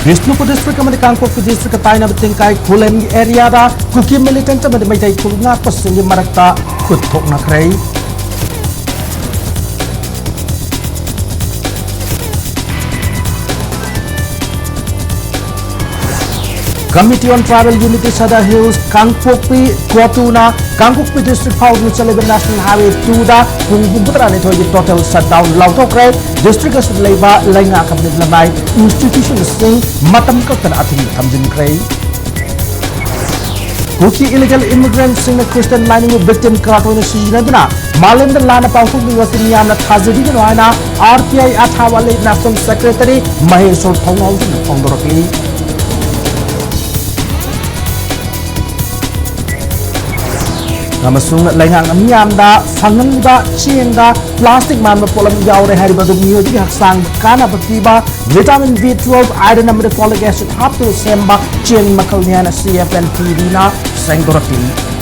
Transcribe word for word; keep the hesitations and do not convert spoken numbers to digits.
Bishnupur district ꯑꯃꯗꯤ ꯀꯥꯡꯄꯣꯛꯄꯤ ꯗꯤꯁꯇ꯭ꯔꯤꯛꯀ ꯇꯥꯏꯅꯕ ꯇꯦꯡꯀꯥꯏ ꯈꯨꯂꯦꯟꯒꯤ ꯑꯦꯔꯤꯌꯥꯗ ꯀꯨꯀꯤ ꯃꯤꯂꯤꯇꯦꯟꯠ ꯑꯃꯗꯤ ꯃꯩꯇꯩ ꯐꯨꯔꯨꯞ ꯉꯥꯛꯄꯁꯤꯡꯒꯤ ꯃꯔꯛꯇ ꯈꯨꯠ ꯊꯣꯛꯅꯈ꯭ꯔꯦ꯫ Committee on Tribal Unity Sadar Hills Kangpokpi ꯀꯣꯇꯨꯅ ꯀꯥꯡꯄꯣꯛꯄꯤ ꯗꯤꯁꯇ꯭ꯔꯤꯛ ꯐꯥꯎꯗꯨꯅ ꯆꯠꯂꯤꯕ ꯅꯦꯁꯅꯦꯜ ꯍꯥꯏꯋꯦ ꯇꯨꯗ ꯄꯨꯡ ꯍꯨꯝꯐꯨꯇꯔꯥꯅꯤꯊꯣꯏꯒꯤ ꯇꯣꯇꯦꯜ ꯁꯠꯗꯥꯎꯟ ꯂꯥꯎꯊꯣꯛꯈ꯭ꯔꯦ꯫ ꯗꯤꯁꯇ꯭ꯔꯤꯛ ꯑꯁꯤꯗ ꯂꯩꯕ ꯂꯩꯉꯥꯛ ꯑꯃꯗꯤ ꯂꯅꯥꯏ ꯏꯟꯁꯇꯤꯇ꯭ꯌꯨꯁꯟꯁꯤꯡ ꯃꯇꯝ ꯀꯛꯇꯅ ꯑꯊꯤꯡꯕ ꯊꯝꯖꯤꯟꯈ꯭ꯔꯦ꯫ ꯀꯨꯀꯤ ꯏꯂꯤꯒꯦꯜ ꯏꯃꯤꯒ꯭ꯔꯦꯟꯠꯁꯤꯡꯅ ꯈ꯭ꯔꯤꯁꯇꯤꯌꯟ ꯂꯥꯏꯅꯤꯡꯕꯨ ꯚꯤꯛꯇꯤꯝ ꯀꯥꯔꯗ ꯑꯣꯏꯅ ꯁꯤꯖꯤꯟꯅꯗꯨꯅ ꯃꯥꯂꯦꯝꯗ ꯂꯥꯟꯅ ꯄꯥꯡꯊꯣꯛꯂꯤꯕ ꯑꯁꯤ ꯃꯤꯌꯥꯝꯅ ꯊꯥꯖꯕꯤꯒꯅꯨ ꯍꯥꯏꯅ R P I Athawale national secretary Maheshwor ꯊꯧꯅꯥꯎꯖꯝꯅ ꯐꯣꯡꯗꯣꯔꯛꯂꯤ꯫ ꯑꯃꯁꯨꯡ ꯂꯩꯉꯥꯛꯅ ꯃꯤꯌꯥꯝꯗ ꯐꯪꯍꯜꯂꯤꯕ ꯆꯦꯡꯗ ꯄ꯭ꯂꯥꯁꯇꯤꯛ ꯃꯥꯟꯕ ꯄꯣꯠꯂꯝ ꯌꯥꯎꯔꯦ ꯍꯥꯏꯔꯤꯕ ꯑꯗꯨ ꯃꯤꯑꯣꯏꯕꯒꯤ ꯍꯛꯆꯥꯡꯗ ꯀꯥꯟꯅꯕ ꯄꯤꯕ vitamin B twelve, iron ꯑꯃꯗꯤ folic acid ꯍꯥꯞꯇꯨꯅ ꯁꯦꯝꯕ ꯆꯦꯡ ꯃꯈꯜꯅꯤ ꯍꯥꯏꯅ C F N T Vꯅ ꯁꯦꯡꯗꯣꯔꯛꯂꯤ꯫